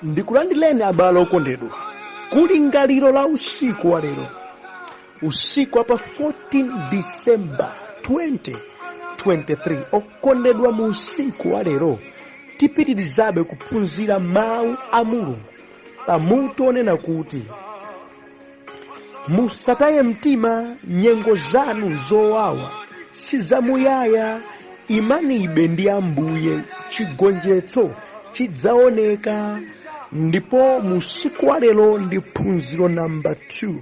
Ndikulandireni abale okondedwa kulingaliro la usiku wa lero, usiku wa pa 14 December 2023. Okondedwa, mu usiku wa lero tipitirizabe kuphunzira mawu a Mulungu pamutu onena kuti musataye mtima, nyengo zanu zowawa sizamuyaya, imanibe ndi Ambuye, chigonjetso chidzaoneka. Ndipo musiku wa lero ndi phunziro namba 2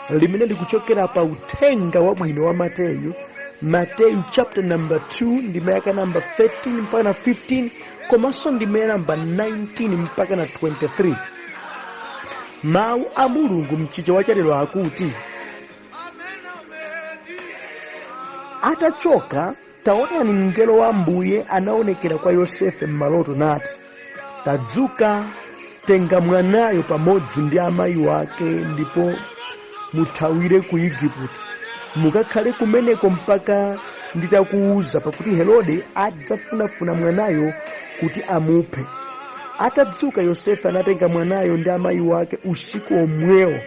limene likuchokera pa uthenga wabwino wa Mateyu, Mateyu chapter number 2 ndime yake namba 13 mpaka na 15, komanso ndime namba 19 mpaka na 23. Mawu a Mulungu mchichewa chalero akuti, atachoka, taonani, mngelo wa Ambuye anaonekera kwa Yosefe m'maloto nati, tadzuka, tenga mwanayo pamodzi ndi amayi wake, ndipo muthawire ku Igupto, mukakhale kumeneko mpaka nditakuwuza, pakuti Herode adzafunafuna mwanayo kuti amuphe. Atadzuka Yosefe anatenga mwanayo ndi amayi wake usiku omwewo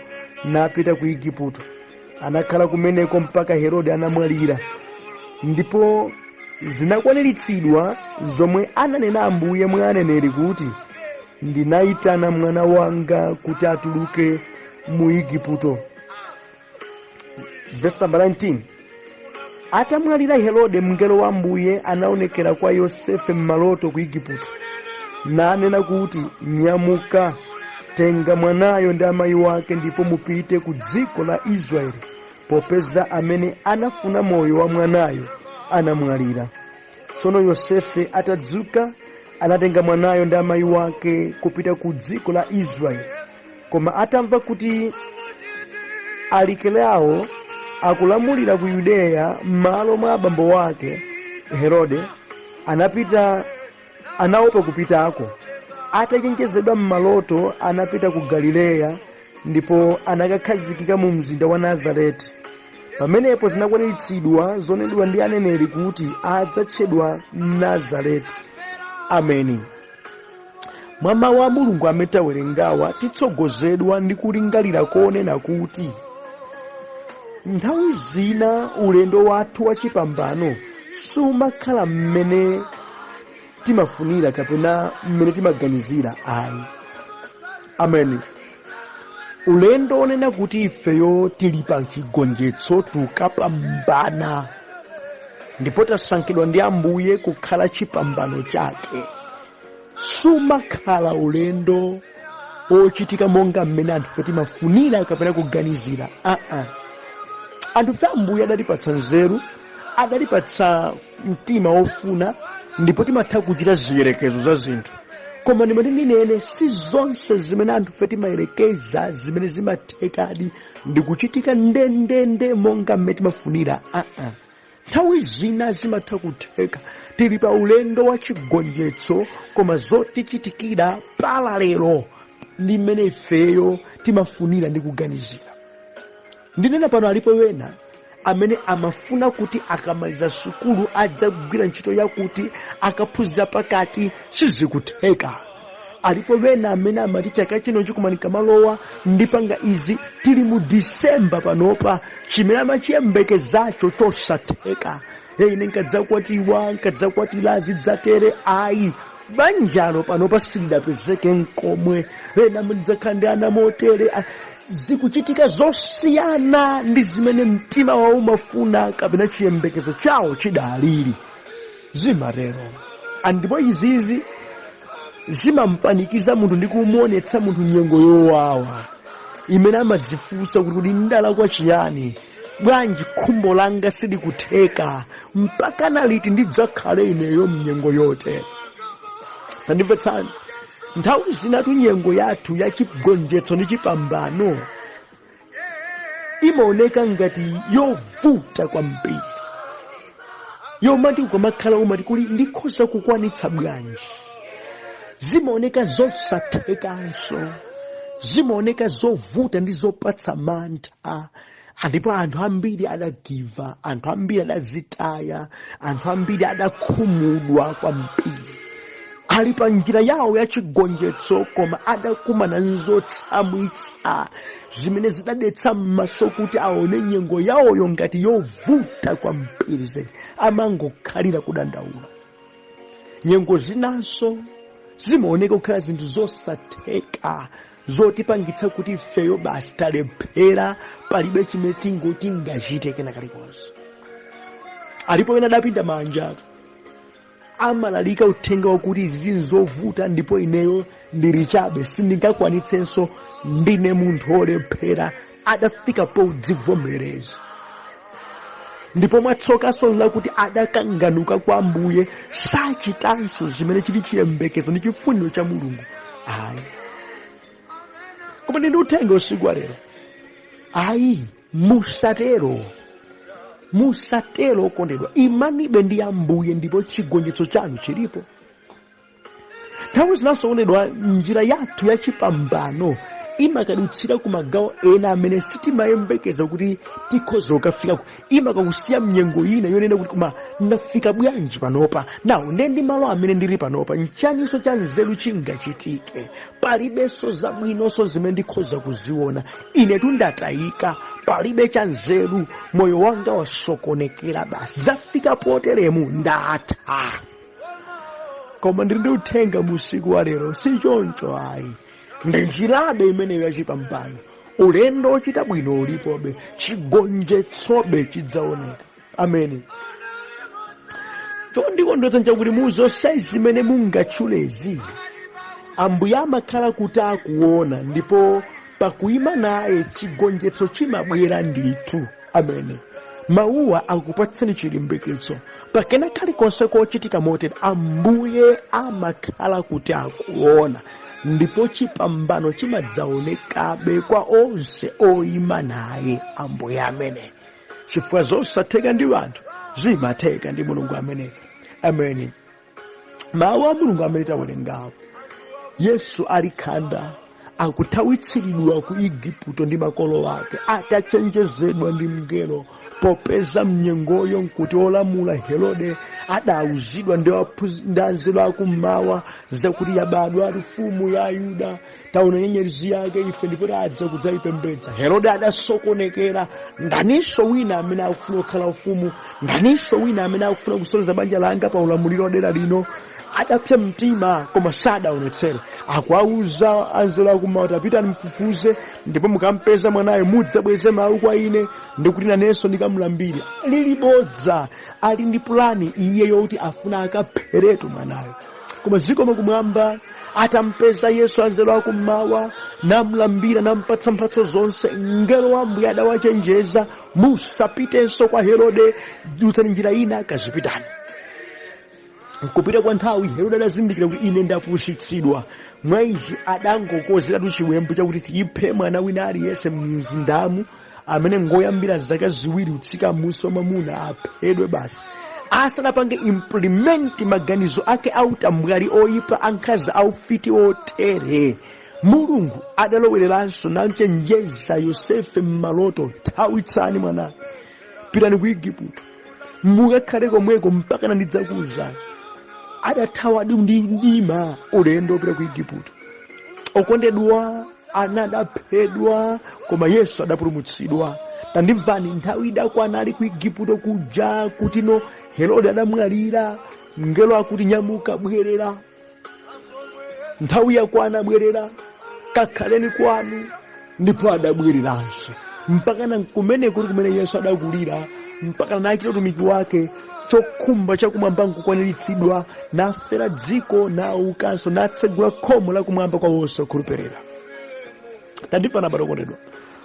napita ku Igupto. Anakhala kumeneko mpaka Herode anamwalira. Ndipo zinakwaniritsidwa zomwe ananena Ambuye mwa aneneri kuti, ndinayitana mwana wanga kuti atuluke mu Igupto. Verse number 19. Atamwalira Herode, mngelo wa Ambuye anaonekera kwa Yosefe m'maloto ku Igupto, nanena kuti, nyamuka, tenga mwanayo ndi amayi wake, ndipo mupite ku dziko la Israeli, popeza amene anafuna moyo wa mwanayo anamwalira. Tsono Yosefe atadzuka, anatenga mwanayo ndi amayi wake kupita ku dziko la Israeli. Koma atamva kuti Arikelao akulamulira ku Yudeya m'malo mwa abambo wake Herode, anaopa kupitako. Atachenjezedwa m'maloto, anapita ku Galileya ndipo anakakhazikika mu mzinda wa Nazareti. Pamenepo zinakwaniritsidwa zonenedwa ndi aneneri kuti adzatchedwa Nazareti. Ameni. Mwa mawu a Mulungu amene tawerengawa, titsogozedwa ndi kulingalira konena kuti nthawi zina ulendo wathu wachipambano sumakhala mmene timafunira kapena mmene timaganizira ayi. Ameni. Ulendo onena kuti ifeyo tili pa chigonjetso, tukapambana ndipo tasankhidwa ndi Ambuye kukhala chipambano chake, sumakhala ulendo wochitika monga mmene anthufe timafunira kapena kuganizira. Aa, anthufe Ambuye adatipatsa nzeru, adatipatsa mtima wofuna, ndipo timatha kuchita ziyerekezo za zinthu. Koma ndimati ndinene, si zonse zimene anthufe timayerekeza zimene zimathekadi ndi kuchitika ndendende monga mmene timafunira. Aa, nthawi zina zimatha kutheka tili pa ulendo wa chigonjetso, koma zotichitikira parallel ndi mmene ifeyo timafunira ndi kuganizira. Ndinena pano, alipo wena amene amafuna kuti akamaliza sukulu adzagwira ntchito yakuti, akaphunzira pakati, sizikutheka. Alipo wena amene amati chaka chino chikuma ndikamalowa ndipanga izi, tili mu Disemba panopa, chimene amachiyembekezacho chosatheka. Hey, ine nkadzakwatiwa, nkadzakwatira zidzatere, ayi, banjalo panopa silidapezeke nkomwe. Ena ndidzakhala ndi ana motere, zikuchitika zosiyana ndi zimene mtima wawo umafuna kapena chiyembekezo chawo chidalili. Zimatero, ndipo izizi zimampanikiza munthu ndi kumuonetsa munthu nyengo yowawa imene amadzifunsa kuti, kodi ndalakwa chiyani? Bwanji khumbo langa silikutheka? Mpaka na liti ndidzakhale ineyo mnyengo yotere? Tandimvetsani, nthawi zinatu nyengo yathu ya chigonjetso ndi chipambano imaoneka ngati yovuta kwambiri, yomati ukamakhala umati kuli ndikhoza kukwanitsa bwanji? Zimaoneka zosathekanso, zimaoneka zovuta ndi zopatsa mantha. Ndipo anthu ambiri adagiva, anthu ambiri adazitaya, anthu ambiri adakhumudwa kwambiri. Ali pa njira yawo ya chigonjetso, koma adakumana nzotsamwitsa zimene zidadetsa m'maso kuti aone nyengo yawoyo ngati yovuta kwambiri zedi. Amangokhalira kudandaula. Nyengo zinanso zimaoneka kukhala zinthu zosatheka, zotipangitsa kuti ifeyo basi talephera, palibe chimene tingachite kena kalikonse. Alipo ena adapinda manja, amalalika uthenga wakuti izi nzovuta ndipo ineyo ndili chabe, sindingakwanitsenso, ndine munthu wolephera. Adafika podzivomereza, ndipo mwatsokanso lakuti adakanganuka kwa Ambuye, sachitanso zimene chili chiyembekezo ndi chifuniro cha Mulungu ayi. Koma ndi uthenga usiku wa lero, ayi, musatero, musatero okondedwa. Imanibe ndi Ambuye ndipo chigonjetso chanu chilipo. Nthawi zinanso okondedwa, njira yathu ya chipambano imakadutsira ku magawo ena amene sitimayembekeza kuti tikhoza kukafikako. Imakakusiya mnyengo ina yonena kuti, "Koma ndafika bwanji panopa? Nawo nde ndi malo amene ndili panopa, nchaninso cha nzeru chingachitike? Palibenso zabwinonso zimene ndikhoza kuziona. Inetu ndatayika, palibe cha nzeru, moyo wanga wasokonekera basi, zafika poteremu, ndatha." Koma ndili ndi uthenga mu usiku wa lero, si choncho ayi. Ndi njirabe imeneyo yachipambano. Ulendo ochita bwino ulipobe, chigonjetsobe chidzaoneka. Ameni. Chondikondwetsa nchakuti mu zonse zimene mungatchulezi, Ambuye amakhala kuti akuona, ndipo pakuyima naye chigonjetso chimabwera ndithu. Amene mawuwa akupatseni chilimbikitso pakena kalikonse kochitika motere, Ambuye amakhala kuti akuona, ndipo chipambano chimadzaonekabe kwa onse oyima naye Ambuye amene, chifukwa zosatheka ndi anthu zimatheka ndi Mulungu amene. Ameni. Mawu a Mulungu amene tawerengawo, Yesu ali khanda akuthawitsiridwa ku Igupto ndi makolo ake atachenjezedwa ndi mngelo, popeza mnyengoyo nkuti olamula Herode adawuzidwa ndi anzeru akummawa zakuti yabadwa mfumu ya Ayuda, taona nyenyezi yake ife ndipo tadza kudzayipembedza. Herode adasokonekera. Ndaninso wina amene akufuna kukhala ufumu? Ndaninso wina amene akufuna kusonyeza banja langa pa ulamuliro wa dera lino? Adapsa mtima, koma sadaonetsere. Akuwauza anzeru akummawa, "Tapitani mfufuze, ndipo mukampeza mwanayo mudzabweze mawu kwa ine, ndikuti nanenso ndikamulambire." Lili bodza, ali ndi pulani iye yoti afuna akapheretu mwanayo. Koma zikomo kumwamba, atampeza Yesu anzeru akummawa, namlambira, nampatsa mphatso zonse, mngelo wa Ambuye adawachenjeza, "Musapitenso kwa Herode, dutsani njira ina, kazipitani." Nkupita kwa nthawi Herode adazindikira kuti ine ndapusitsidwa. Mwa ichi adangokozeratu chiwembu chakuti tiyiphe mwana wina aliyense mumzindamu amene ngoyambira zaka 2 kutsika m'munsi wamwamuna, aphedwe basi. Asanapange implement maganizo ake autambwali oyipa, ankhanza, aufiti otere, Mulungu adalowereranso namchenjeza Yosefe m'maloto, "Thawitsani mwanayo, pitani ku Igupto, mukakhale komweko mpaka ndidzakuwuzani." Adathawadi ndi mdima ulendo wopita ku Igupto. Okondedwa, ana adaphedwa, koma Yesu adapulumutsidwa. Tandimvani, nthawi idakwana ali ku Igupto kuja kuti no Herode adamwalira, mngelo akuti, "Nyamuka, bwerera, nthawi yakwana, bwerera, kakhaleni kwanu." Ndipo adabwereranso mpakana kumene kuti kumene Yesu adakulira, mpakana nachita utumiki wake, chokhumba chakumwamba nkukwaniritsidwa, nafera dziko, naukanso, natsegula khomo lakumwamba kwa onse okhulupirira. Tandimvani abale okondedwa,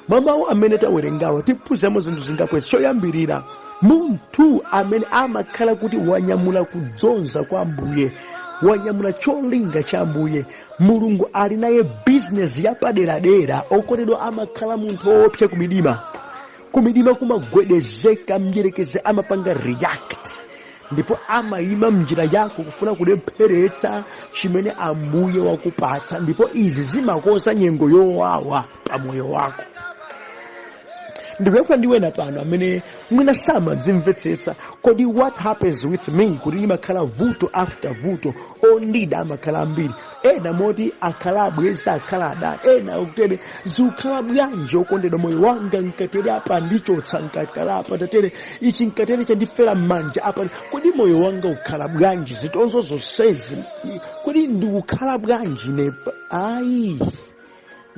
mwa mawu amene tawerengawa tiphunziramo zinthu zingapo. Choyambirira, munthu amene amakhala kuti wanyamula kudzonza kwa Ambuye, wanyamula cholinga cha Ambuye, Mulungu ali naye bizinesi yapaderadera, okondedwa, amakhala munthu woopsa kumidima. Kumidima kumagwedezeka, mdyerekezi amapanga react ndipo amayima mnjira yako kufuna kulepheretsa chimene Ambuye wakupatsa, ndipo izi zimakoza nyengo yowawa pa moyo wako. Ndikuyankhula ndi wena pano amene mwina samadzimvetsetsa. Kodi what happens with me kuti imakhala vuto after vuto, ondida amakhala ambiri, ena moti akhala abweza, akhala adani, ena akutere, zikukhala bwanji okondedwa? Moyo wanga nkatere apa ndichotsa, nkakhala apa tatere, ichi nkatere chandifera m'manja apa. Kodi moyo wanga ukhala bwanji? Zitonzo zonsezi, kodi ndikukhala bwanji ine? Ayi,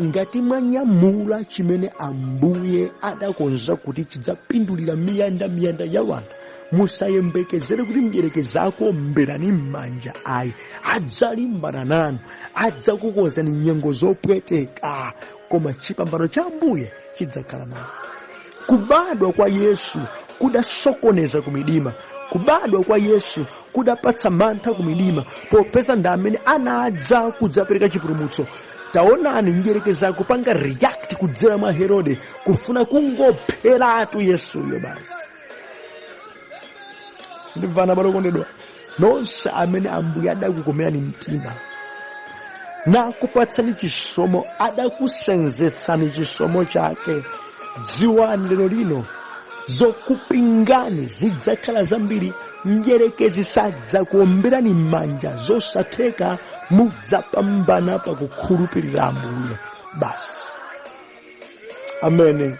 ngati mwanyamula chimene Ambuye adakonza kuti chidzapindulira miyanda miyanda ya wanthu, musayembekezere kuti mdierekezi akuomberani m'manja ayi. Adzalimbana nanu, adzakukonzani nyengo zopweteka, koma chipambano cha Ambuye chidzakhala nanu. Kubadwa kwa Yesu kudasokoneza kumidima. Kubadwa kwa Yesu kudapatsa mantha kumidima, popeza ndi amene anadza kudzapereka chipulumutso. Taonani mdierekezi akupanga react kudzera mwa Herode, kufuna kungopheratu Yesuyo basi. Ndimvana, abale okondedwa, nonse amene Ambuye adakukomerani mtima nakupatsani chisomo, adakusenzetsani chisomo chake, dziwani lero lino zokupingani zidzakhala zambiri. Mdierekezi sadzakuomberani m'manja, zosatheka. Mudzapambana pakukhulupirira Ambuye basi. Amene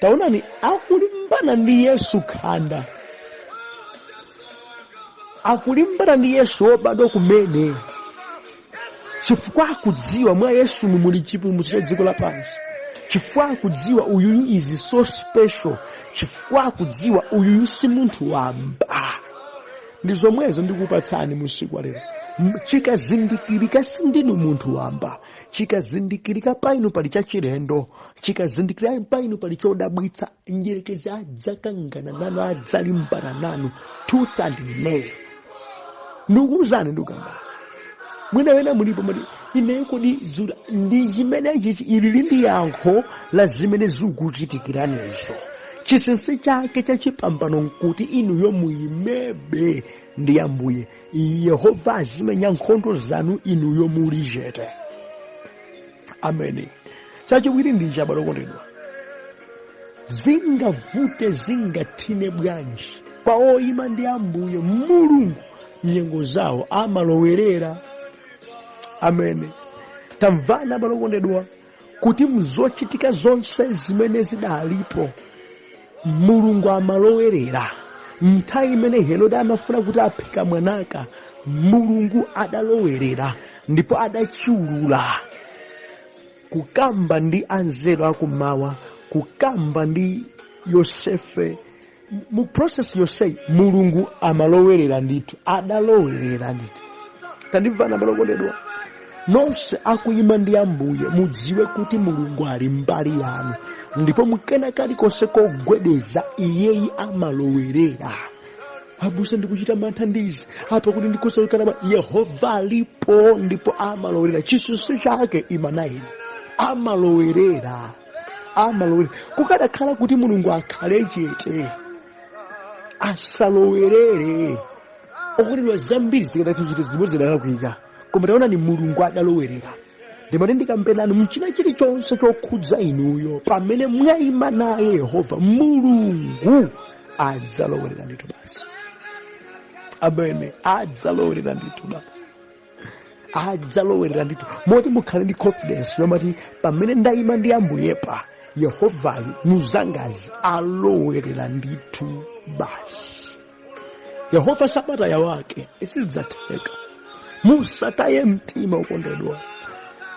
taonani akulimbana ndi Yesu khanda, akulimbana ndi Yesu wobadwa kumene, chifukwa akudziwa mwa Yesu muli chipulumutso cha dziko lapansi, chifukwa akudziwa uyuyu is so special, chifukwa akudziwa uyuyu si munthu wamba. Ndi zomwezo ndikupatsani musiku wa lero. Chikazindikirika sindinu munthu wamba, chikazindikirika pa inu pali chachilendo, chikazindikirika pa inu pali chodabwitsa, mdierekezi adzakangana nanu, adzalimbana nanu tooth and nail. Ndikuwuzani, ndikukambazi, mwina wena mulipo mati ineyo kodi zula ndi chimene ichi, ili ndi yankho la zimene zikukuchitikiranizo. Chinsinsi chake cha chipambano nkuti inuyo muyimebe ndi Ambuye. Yehova azimenya nkhondo zanu inuyo muli chete. Amene chachiwiri ndi ichi, abale okondedwa, zingavute zingathine bwanji, kwa oyima ndi Ambuye Mulungu nyengo zawo amalowerera. Amene tamvana, abale okondedwa, kuti mzochitika zonse zimene zidalipo Mulungu amalowerera. Nthawi imene Herode amafuna kuti aphika mwanaka, Mulungu adalowerera ndipo adachiulula, kukamba ndi anzeru akummawa, kukamba ndi Yosefe. Mu process yonseyi Mulungu amalowerera ndithu, adalowerera ndithu. Tandimvana, abale okondedwa, nonse akuyima ndi Ambuye, mudziwe kuti Mulungu ali mbali yanu, ndipo mukena kalikonse kogwedeza iyeyi amalowerera. Abusa, ndikuchita mantha ndizi apa kuti ndikosolekana. Yehova alipo ndipo amalowerera. Chinsinsi chake imanayi amalowerera, amalowerera. Kukadakhala kuti Mulungu akhale chete, asalowerere, okondedwa, zambiri zikadatichita zimwe zidalakwika, koma taonani Mulungu adalowerera. Ndimati ndikambe nanu mchina chilichonse chokhudza inuyo, pamene mwayima naye Yehova Mulungu adzalowerera ndithu basi. Amene adzalowerera ndithu basi, adzalowerera ndithu, moti mukhale ndi confidence yomati pamene ndayima ndi Ambuyepa, Yehovayi muzangazi alowerera ndithu basi. Yehova samataya wake, sizidzatheka. Musataye mtima, okondedwa,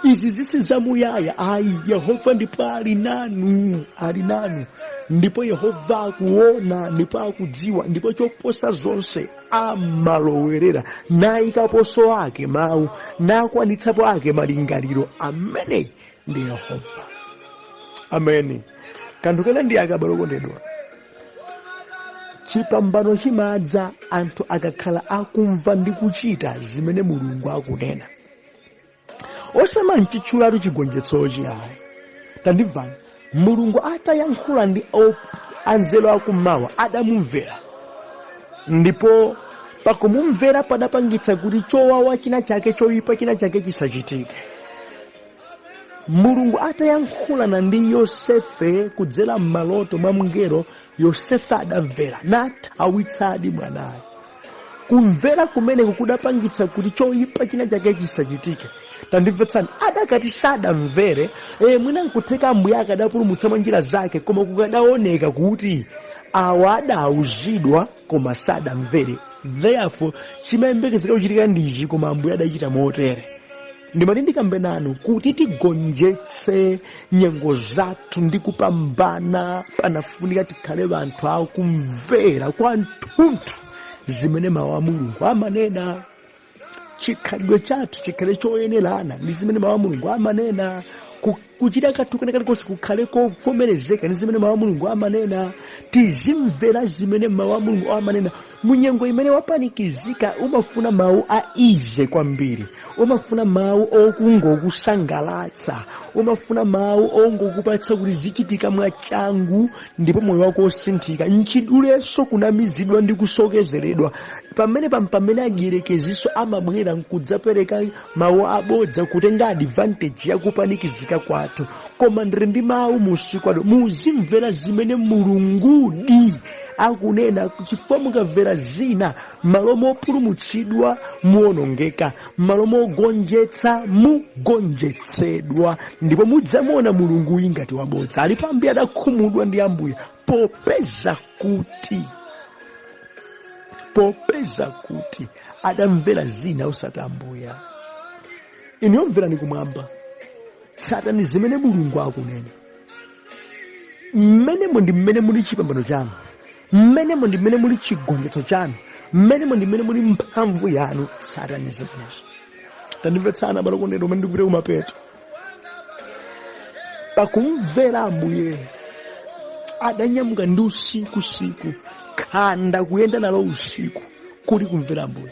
izi zisi zamuyaya ayi. Yehova ndipo ali nanu, ali nanu, ndipo Yehova akuona ndipo akudziwa, ndipo choposa zonse amalowerera nayikaponso ake mawu, nakwanitsapo ake malingaliro. Amene ndi Yehova. Ameni. Kanthu kena ndi aka, abale okondedwa, chipambano chimadza anthu akakhala akumva ndi kuchita zimene Mulungu akunena. Osamanchitchulatu chigonjetsochi ayi. Tandimvani, Mulungu atayankhula ndi anzeru akummawa, adamumvera, ndipo pakumumvera padapangitsa kuti chowawa china chake, choyipa china chake chisachitike. Mulungu atayankhulana ndi Yosefe kudzera m'maloto mwa mngelo, Yosefe adamvera nathawitsadi mwanayo. Kumvera kumeneko kudapangitsa kuti choyipa china chake chisachitike. Tandimvetsani, adakati sadamvere, mwina nkutheka Ambuye akadapulumutsa mwa njira zake, koma kukadaoneka kuti awa adauzidwa koma sadamvere, therefore chimayembekezeka kuchitika ndichi, koma Ambuye adachita motere. Ndimati ndikambe nanu kuti tigonjetse nyengo zathu ndi kupambana, panafunika tikhale anthu akumvera kwathunthu zimene mawu a Mulungu amanena. Chikhalidwe chathu chikhale choyenerana ndi zimene mawu a Mulungu amanena. Kuchita kathu kena kalikonse kukhale kovomerezeka ndi zimene mawu a Mulungu amanena. Tizimvera zimene mawu a Mulungu amanena. Munyengo imene wapanikizika umafuna mawu a easy kwambiri, umafuna mawu okungokusangalatsa, umafuna mawu ongokupatsa kuti zichitika mwachangu ndipo moyo wako usinthika. Nchidulenso kunamizidwa ndi kusokezeredwa. Pamene pamene adierekezinso amabwera nkudzapereka mawu abodza kutenga advantage ya kupanikizika kwathu. Koma ndili ndi mawu mu usiku wano, muzimvera zimene Mulungudi akunena, chifukwa mukamvera zina, malo mopulumutsidwa muonongeka, malo mogonjetsa mugonjetsedwa, ndipo mudzamuona Mulungu ngati wabodza. Alipo ambiri adakhumudwa ndi Ambuye popeza kuti adamvera zina osati Ambuye. Inuyo mverani kumwamba, tsatani zimene Mulungu akunena. Mmenemo ndi mmene muli chipambano chanu, mmenemo ndi mmene muli chigonjetso chanu, mmenemo ndi mmene muli mphamvu yanu. Tsatani zimenezo. Tandimvetsani abale okondedwa, umene ndikupita kumapeto. Pakumvera Ambuye adanyamuka ndi usikusiku, khanda kuyenda nalo usiku, kuli kumvera Ambuye,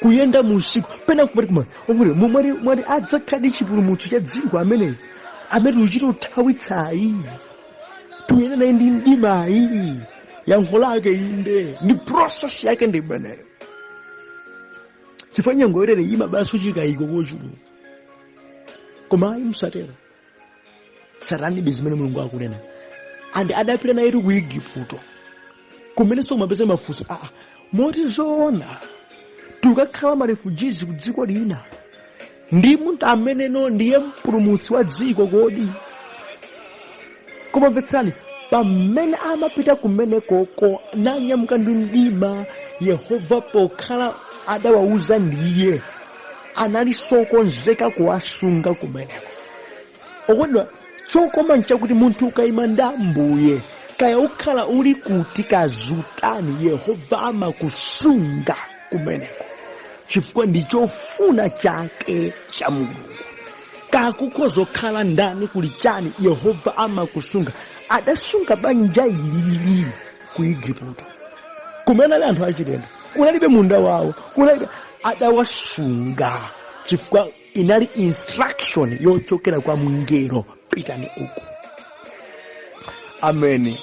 kuyenda mu usiku pena kumati kuma omwe mwati mwati adzakhala chipulumutso cha dziko amene amene uchita uthawitsayi tuyenda naye ndi mdimayi. Yankho lake inde, ndi process yake ndi imeneyo, chifukwa nyengo yotere imabalanso chikayiko kochuluka. Koma ayi, musatero, tsatanibe zimene Mulungu akunena. And adapita nayetu ku Igupto, kumenenso kumapeza mafunso, aa, moti zoona tikakhala ma refugees ku dziko lina ndi munthu ameneno ndiye mpulumutsi wa dziko kodi? Koma mvetserani, pamene amapita kumenekoko nanyamuka ndi mdima, Yehova pokhala adawauza ndiye analinso okonzeka kuwasunga kumeneko. Okondedwa, chokoma nchakuti munthu ukayima ndi Ambuye, kaya ukhala uli kuti kazutani, Yehova amakusunga kumeneko, chifukwa ndi chofuna chake cha Mulungu. Kakukhoza kukhala ndani kuli chani, Yehova amakusunga. Adasunga banja ilili ku Igupto, kumene ali anthu achilendo, kunalibe munda wawo, kunalibe, adawasunga chifukwa inali instruction yochokera kwa mngelo, pitani uku. Ameni.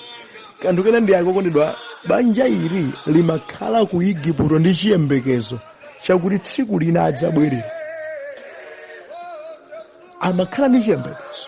Kanthu kena ndi akokondedwa, banja ili limakhala ku Igupto ndi chiyembekezo chakuti tsiku lina adzabwerera. Amakhala ndi chiyembekezo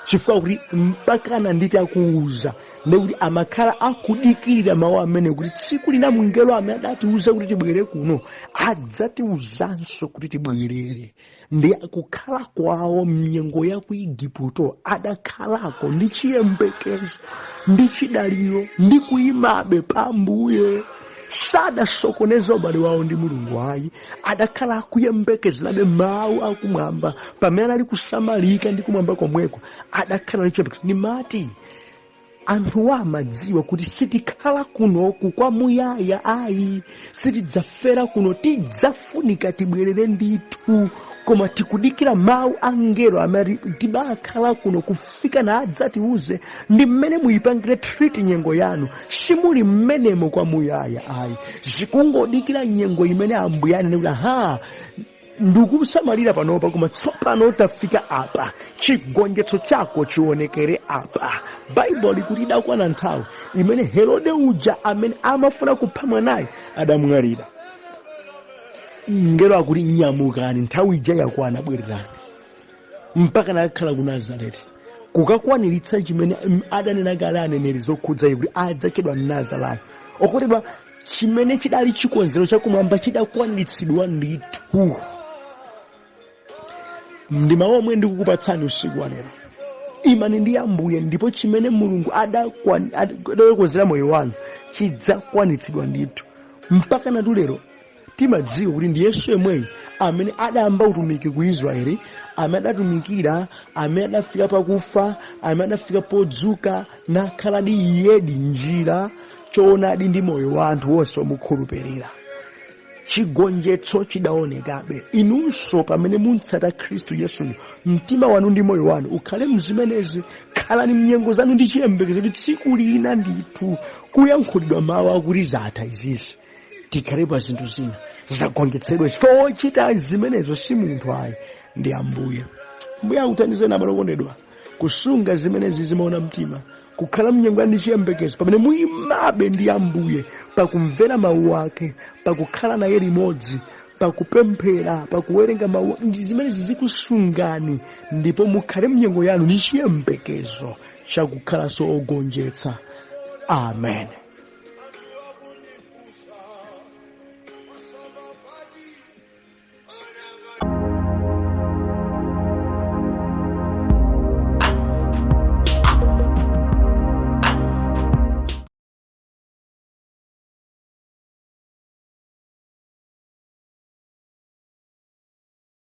chifukwa kuti mpakana nditakuuza, ndikuti amakhala akudikirira mawu amene kuti tsiku lina mngelo amene adatiuza kuti tibwere kuno adzatiuzanso kuti tibwerere. Ndi kukhala kwawo mnyengo ya ku Igupto adakhalako ndi chiyembekezo ndi chidaliro ndi kuyimabe pa Ambuye. Sadasokoneza ubale wawo ndi Mulungu ayi, adakhala akuyembekezerabe mawu akumwamba pamene anali kusamalika ndi kumwamba komweko, adakhala ndi chiyembekezo. Ndimati anthuwa amadziwa kuti sitikhala kunoku kwamuyaya ayi, sitidzafera kuno, tidzafunika tibwerere ndithu, koma tikudikira mawu a mngelo amene tibakhala kuno kufika na adzatiuze. Ndi mmene muyipangire treat nyengo yanu, simuli mmenemo kwamuyaya ayi, zikungodikira nyengo imene Ambuye anene kuti aha, ndikusamalira panopa, koma tsopano tafika apa, chigonjetso chako chionekere apa. Baibulo likuti idakwana nthawi imene Herode uja amene amafuna kupha mwanayi adamwalira. Mngelo akuti nyamukani, nthawi ija yakwana, bwererani. Mpaka nakakhala ku Nazareti kukakwaniritsa chimene adanena kale aneneri zokhudza iye, kuti adzatchedwa Mnazarayo. Okondedwa, chimene chidali chikonzero chakumwamba chidakwaniritsidwa ndithu. Ndi mawu omwe ndikukupatsani usiku wa lero. Imani ndi Ambuye, ndipo chimene Mulungu adakonzera moyo wanu chidzakwanitsidwa ndithu. Mpaka natu lero timadziwa kuti ndi Yesu yemweyu amene adayamba utumiki ku Israeli, amene adatumikira, amene adafika pakufa, amene adafika podzuka, nakhaladi iyedi njira, choonadi ndi moyo wa anthu onse omukhulupirira. Chigonjetso chidaonekabe. Inunso pamene mutsata Khristu Yesuyo, mtima wanu ndi moyo wanu ukhale mzimenezi. Khalani mnyengo zanu ndi chiyembekezo kuti tsiku lina ndithu kuyankhulidwa mawu akuti zatha izizi, tikhale pa zinthu zina zagonjetsedwa, chifukwa wochita zimenezo si munthu ayi, ndi Ambuye. Ambuye akuthandizeni, abale okondedwa, kusunga zimenezi zimaona mtima, kukhala mnyengo ndi chiyembekezo pamene muyimabe ndi Ambuye pakumvera mawu ake, pakukhala naye limodzi, pakupemphera, pakuwerenga mawu. Ndi zimenezi zikusungani, ndipo mukhale mnyengo yanu ndi chiyembekezo chakukhalanso ogonjetsa. Amen.